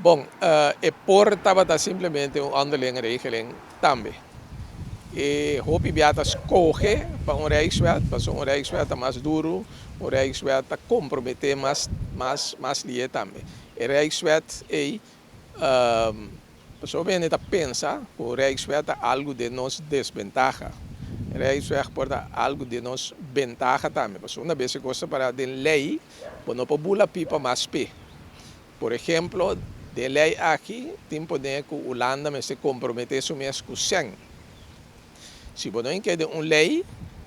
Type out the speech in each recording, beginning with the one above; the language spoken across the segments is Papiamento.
Bon, e por tabata simplemente un onderlinge regeling tambe. E hopi bia ta skohe pa un Rijkswet, pasobra un Rijkswet ta mas duru, un Rijkswet ta komprometé mas mas mas lihe tambe. E Rijkswet ei, pasobra hende ta pensa ku Rijkswet ta algu den nos desbentaha. Rijkswet por ta algu den nos bentaha tambe, pasobra una bes e kos ta para den lei, bo no por bula pipa mas p'e. Por ehemplo, den lei aki tin pone ku Hulanda mester komprometé su mes ku sèn. Si bo no ink'e den un lei,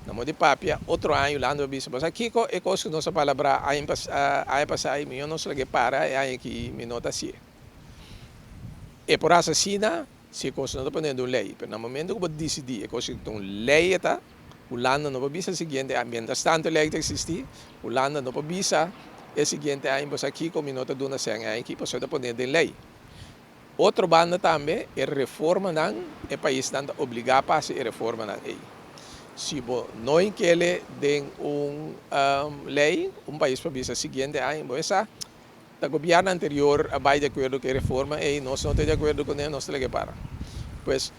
na modo di papia, otro aña Hulanda lo bisa, bo sa kiko e kos ku nos a palabrá aña aña pasá i mihó nos lag'é para e aña aki mi no ta hasié. E por hasi asina si e kos no ta pone den un lei, pero na momento ku bo disidí e kos ta un lei e ta, Hulanda no por bisa e siguiente aña, mientras tanto e lei ta eksistí, Hulanda no por bisa e siguiente aña, bo sa kiko mi no ta duna sèn e aña aki pasobra ta pone den lei. Otro banda tambe e reformanan, e paisnan ta obligá pa hasi e reformanan ei. Si bo no inkele den un lei, un pais por bisa siguiente aña, bo e sa, ta gobièrnu anterior a bai di akuerdo ku e reforma ei, nos no ta di akuerdo kuné, nos ta laga e para. Pues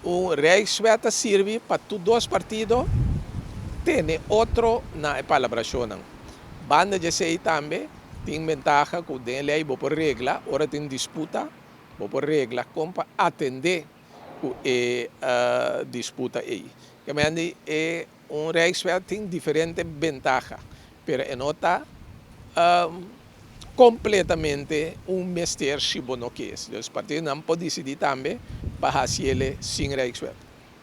un Rijkswet ta sirbi pa tur dos partido tene otro na e palabrashonnan. Banda di esei tambe tin bentaha ku den e lei bo por regla ora tin disputa, bo por regla kon pa atendé ku e disputa ei. Kemende e un Rijkswet tin diferente bentaha, pero e no ta kompletamente un mester si bo no kies. Dus partidonan por disidí tambe pa hasi el sin Rijkswet.